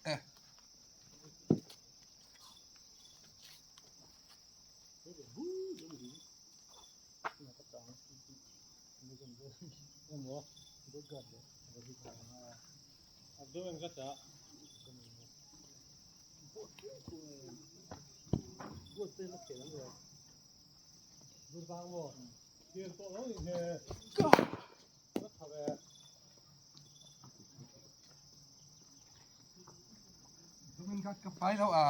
E. Ka pai lo a.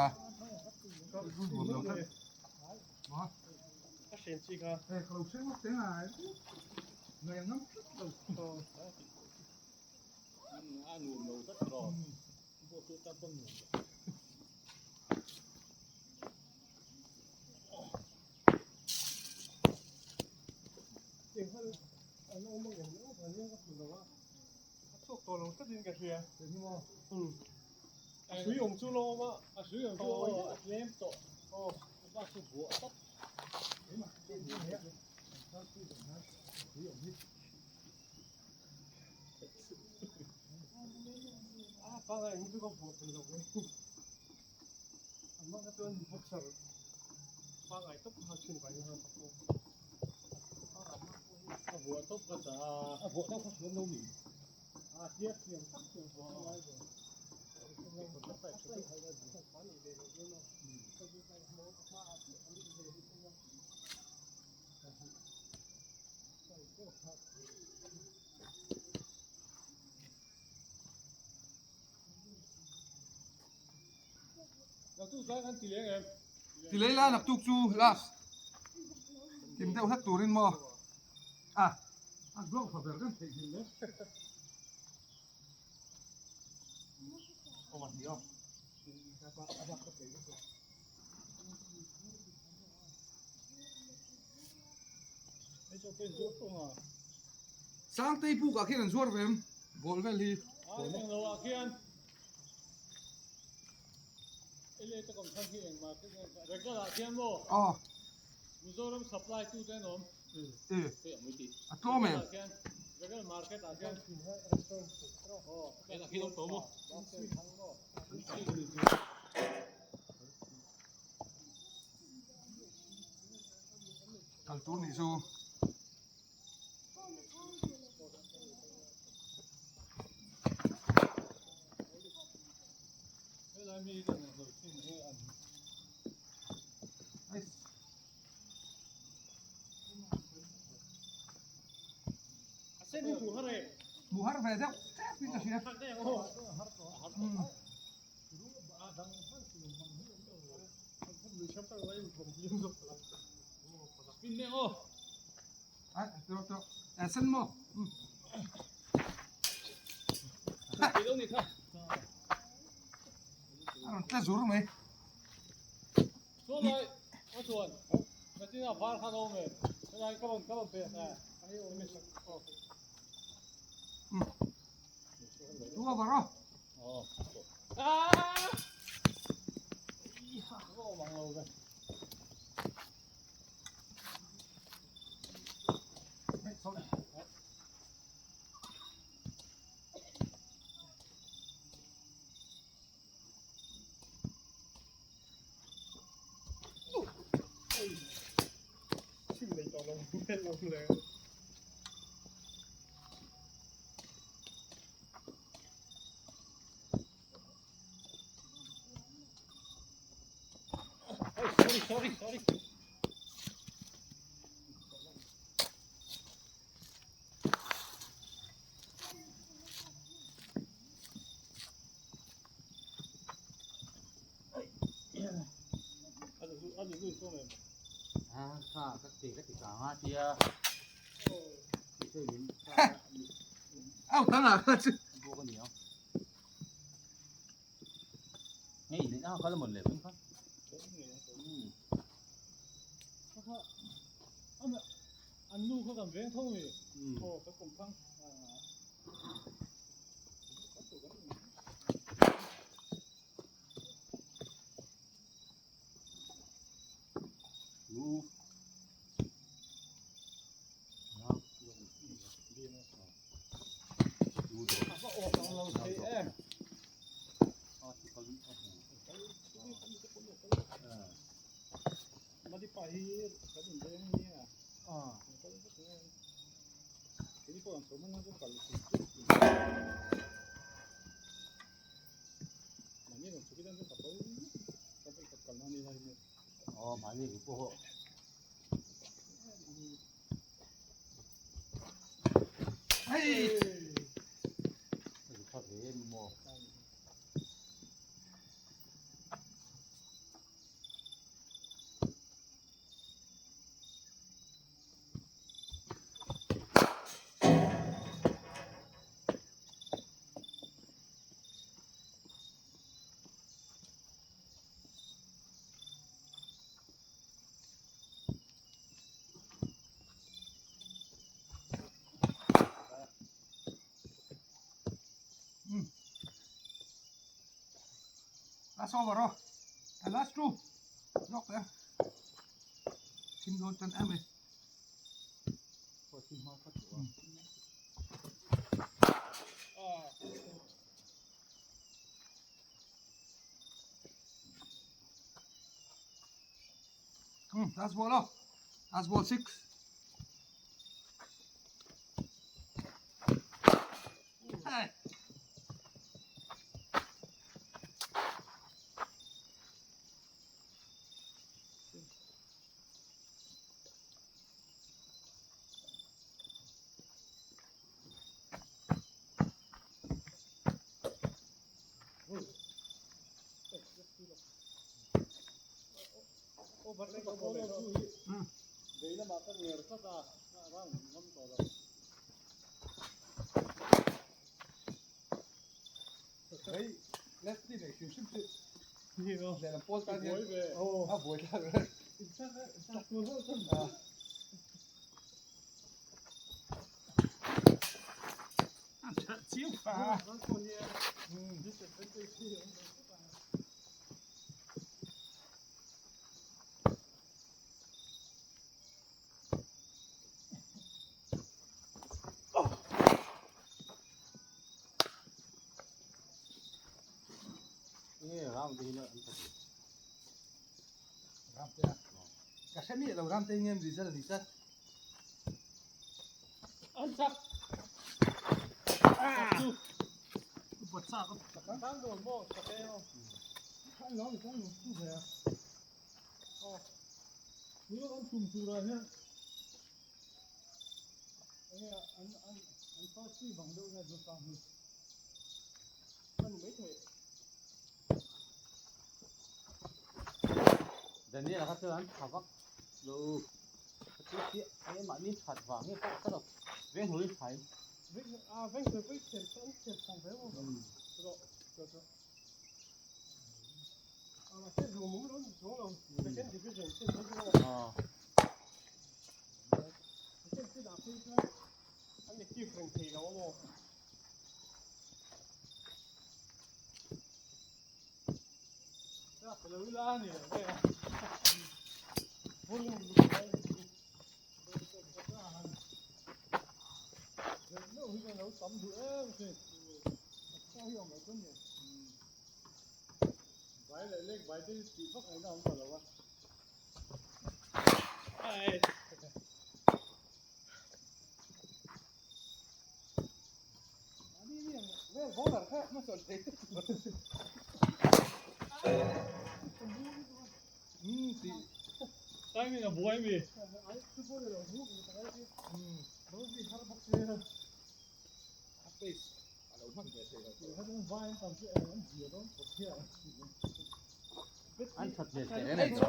Ti lei la naktuk chu last kim deuh hlek turin maw a a glove ha ber kan theih hmel le. Sangtei buk ah khian an zuar ve em ball vel hi. Aw. A tlawm em? Kal tur nih chu. Hmuh har ve deuh tep in ka hria. A sen maw? A rawn tla zur mai. Tu a var aw. Au tang ah kha chu. Madipa hi kan inveng ania kan kal vek ngai keini pawh an chho hman chu kal thei chiah tih mahni rawn chhuk hian chu ka bo ka vawi khat kalna a ni lai mek. Aw mahni ri pawh haw. Hei! Ri kha ve em maw? Last over aw a last two lawk teh a thim dawn tan em mai. Last ball aw last ball six. Hey. Nge round te hi an tha tih. Ram te a. Ka hre miah lo ram te nge result ni tlat. An chak. Ah. Bot chak. Tang dol mo chak e. An lo tang lo tu ve a. Oh. Ni an tum tura hian. Enge an an an first team ang deuh nge Zosang hi. Ani mai thei. Daniel kha chuan an tha vak lo ka ti chiah eng mahni that vang nge pawh ka lo veng hlui thain. Veng a veng hlui pawh i thiam an thiam chhawng ve maw rawh chu chu. A mahse zawm awm lo ni chuang lo second division chin hi chu aw. Second chin ah phei chuan an active reng thei lo a maw. An that hmel teh reng em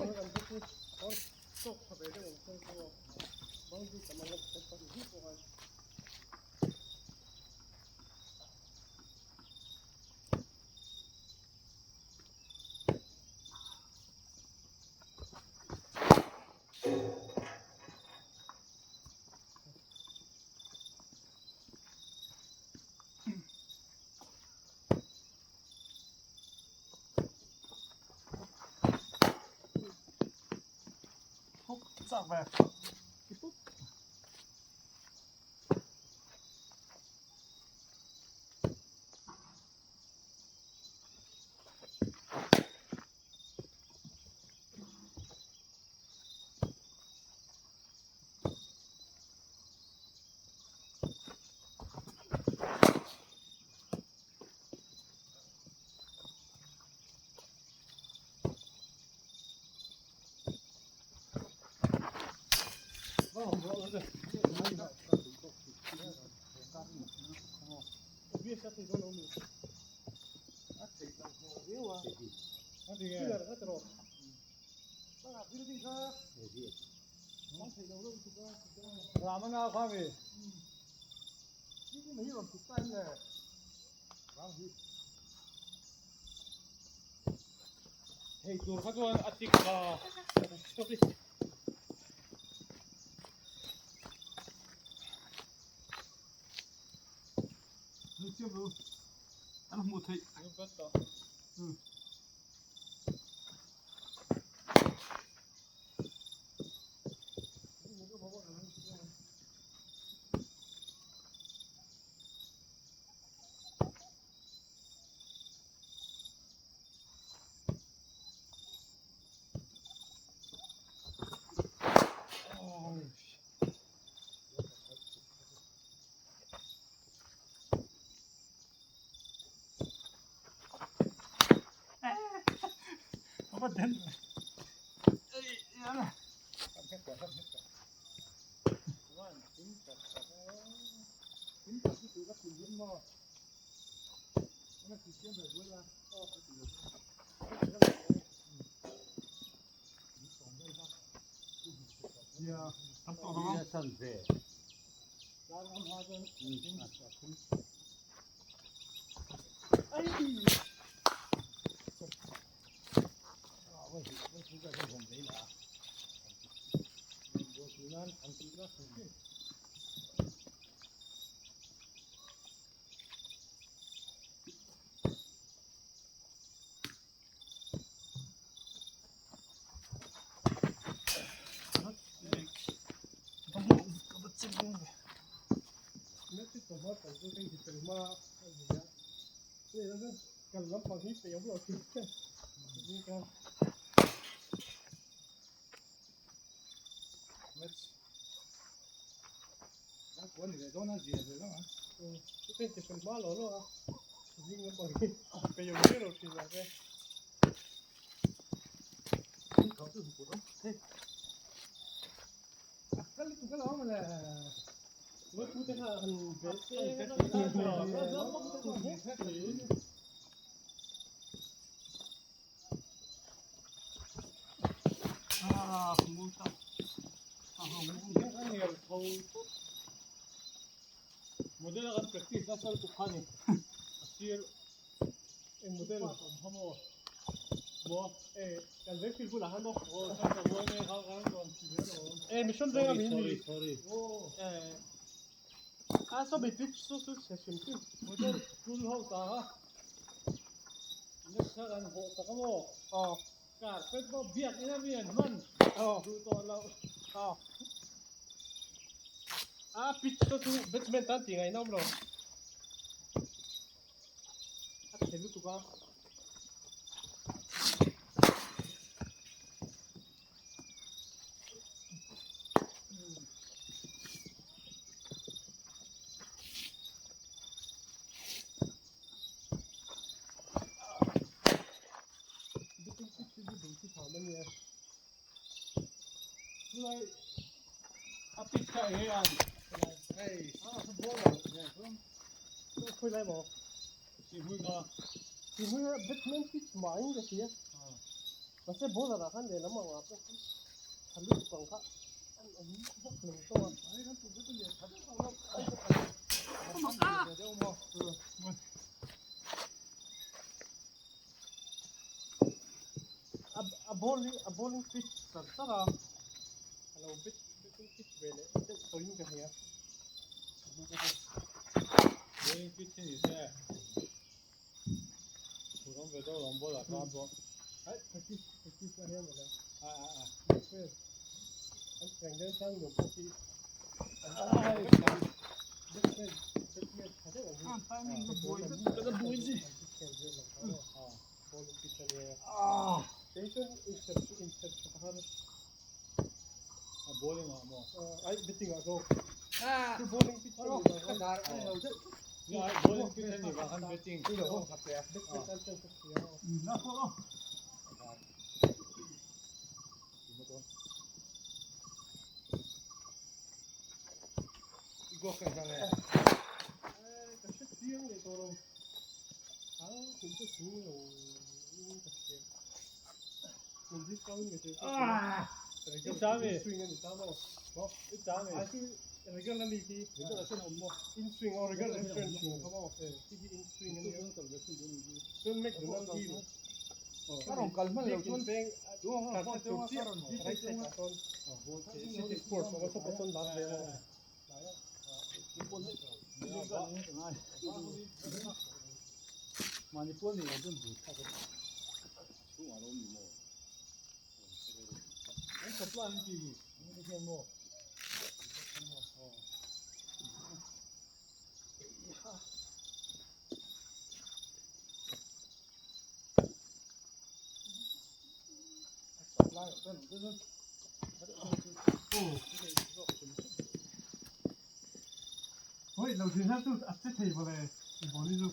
Hei tur kha chuan a tik kha sorry. An hmuh theih. Model a kan practice nasa lutuk kha ni a sir eng model awm kha maw maw kan veng field bulah khan maw aw chuan ka uai mai kha kan rawn ti ve alawm eh mission veng a min ni sorry eh a saw mi pitch chu chu chhe hrim hrim model school ho ta kha next kha kan hawh tak a maw aw carpet pawh biak in a mi an hman aw duh tawh loh aw a pitch te chu batsman tan tih ngaihna awm lo a chhe lutuk a. A pitch kha eng eng ang hei khawi lai maw Sihmui kha Sihmui kha batsman pitch mah in ka hria mahse bowler ah khan lehlam ang ah pawh khan tha lutuk ang kha an awm vak lo tawh a a bowling a bowling pitch char char a a lo bat batting pitch ve leh deuh tawhin ka hria Bowling pitch hi ni se thu rawng ve deuh rawng ball ah khan pawh ai practice practice a hian mawle a a a an cheng deuh chang nuam pawh khi an batman batman tha deuh ang hi Timing ka buai vek ka buai chi. Bowling pitch a nia kei chuan inserh chu inserh tha har a bowling ah maw ai batting ah zawk chu bowling pitch a nih vang khan Ni bowling pitch a nih vang khan batting batman tan chance a hria Glove ka inhlang e. Ka hre chiang leh tawh lo. Ang kum chu chhung lo in ka hria. Min discount nge che. Ah! I swing ani ta maw? I chang e. A chu regular ni khi. Regular chen awm maw? In swing or regular restaurant thin kha maw? Khi khi in swing ani a. Chuan McDonald hi Ka rawn kal hman lo chuan peng ka hre tur chiah right side ah sawn City Sports awm a saw sawn dak ve maw? Mahni pual nei lo chuan bui thlak a ni. Chhungah a lo awm ni maw? An supply an tih hi an hian maw? Hoi lo zin hian chu a che thei mawle i ball hi chu.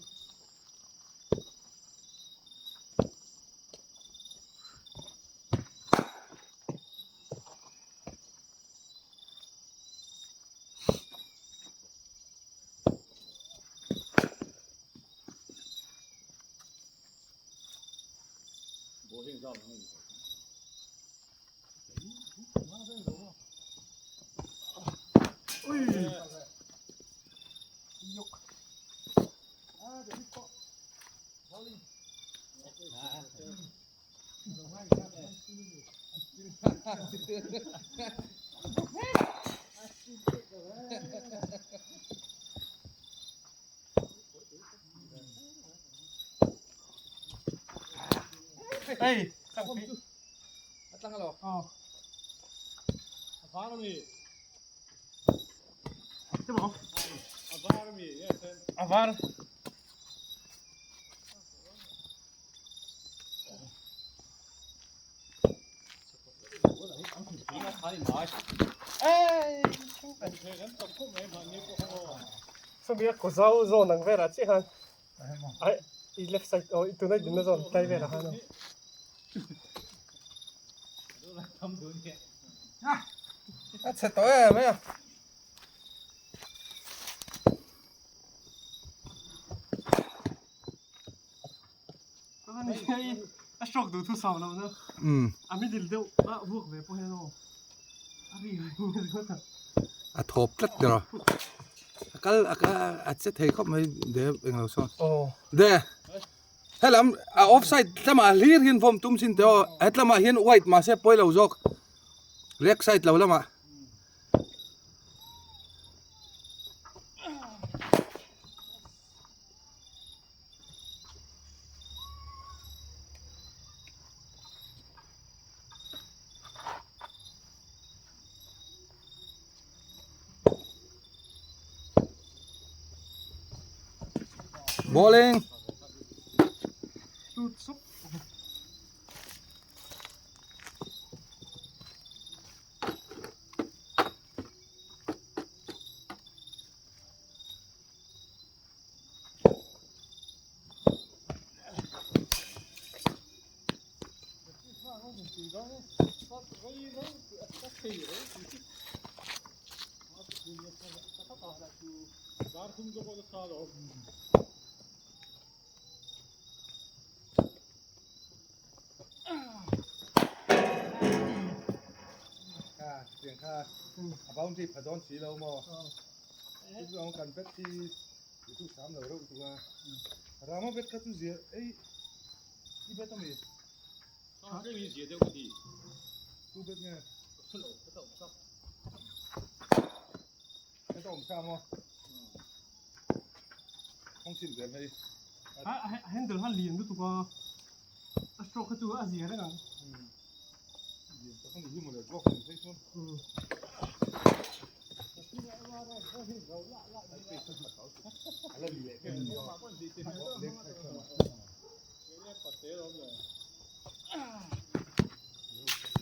Ei, A tlang alo. Aw. A var ami. Che maw? A var ami, yes. A var. Sawmi a kaw zau zawn ang velah chiah khan ai i left side aw i tuna i dinna zawn tlai velah khan aw. A chhe tawh em mai a. A stroke duh thu sau loh na. A middle deuh a vuak ve pawh hian aw a ri ringawt a. A thawp tlat ber a. A kal a che thei khawp mai de englo sawn. De helam a offside lamah hlir hian vawm tum chin teh aw hetlamah hian white mahse pawi lo zawk left side lo lamah. Bowling. A boundary pha dawn si lo maw? Chu kan bet hi i chu sam lo reuh tuk a. Rama bet kha chu zia ei i bet ami? Tu bet nge? Heta awm sa maw? Kawng chin ve mai. A handle kha lian lutuk a, a stroke kha chu a zia reng ang. Lian tak a ni hi mawle block in phei chuan.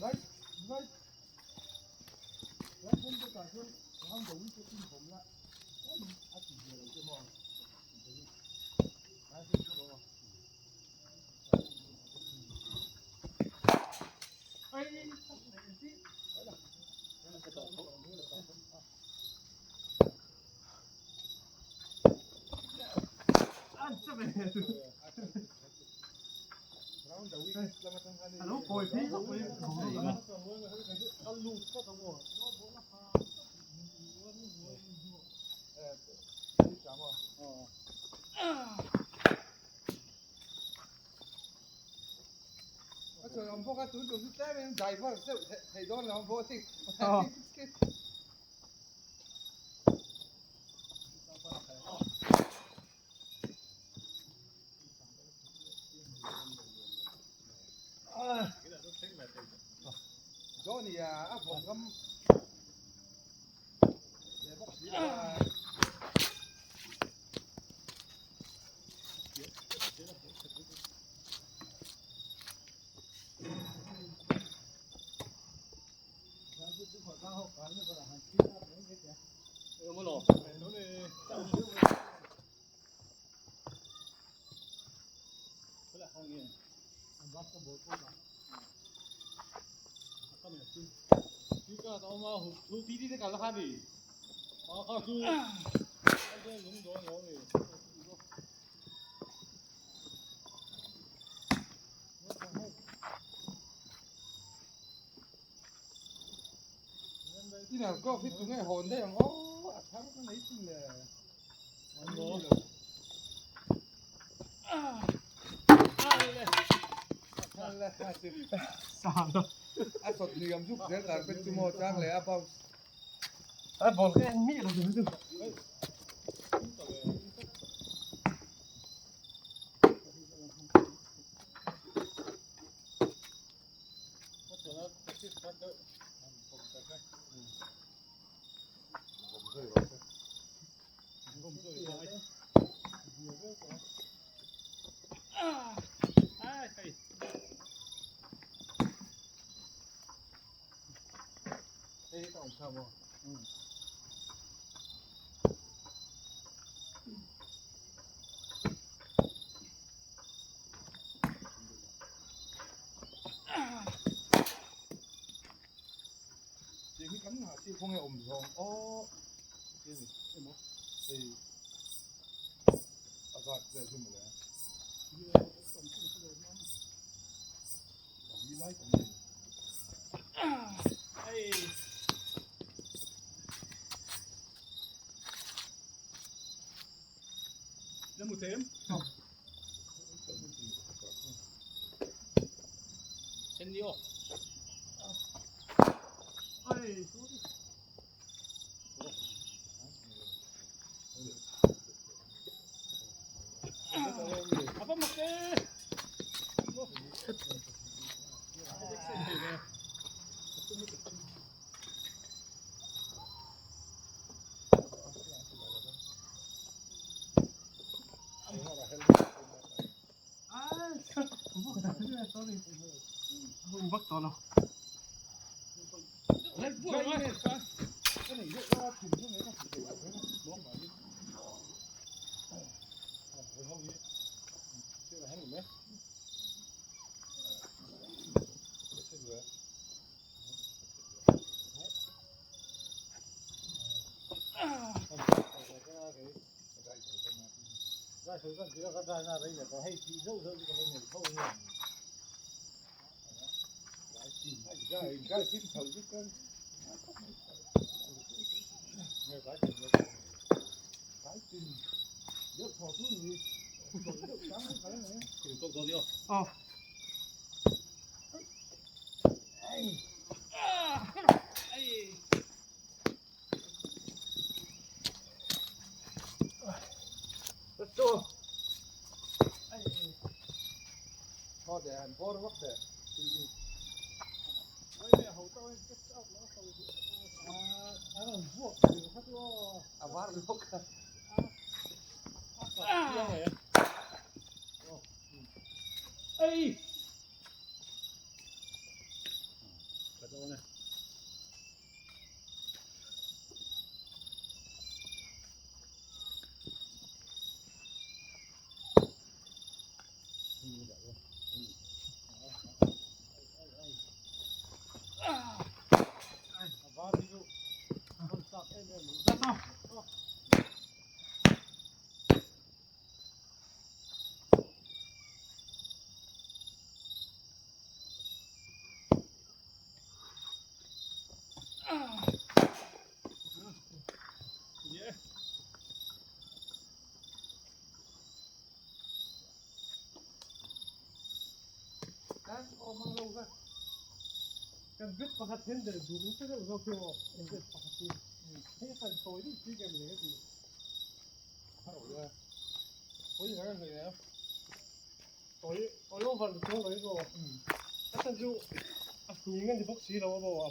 Right, right. Right home te ah chuan round the wicket in hawm la a ti zia lo che maw. Alo kawi phei vak mai A chawi awm bawk a tun tum chu tlem in driver deuh thei dawn lo ang bawk a Johnny a a vawm ngam leh bawk si lo a. Inner golf hi tunge hawn daih ang aw a thar ka nei chin le. A sawt hniam zuk zel carpet chu maw chang leh a bounce. A ball ka en miah lo chu. Hei hi ka awm kha maw? Tiang hi kan nghah si khawnge awm zawng aw ti a ni hei a guard vel hi mawle a ui lai tak mai. Bet pakhat then der duh nasa deuh zawk hi maw bet pakhat hi hei khan tawi deuh chi kem leh ti. Tawi tawi over chuang lo hi maw a chhan chu a hning a ni bawk si lo a maw.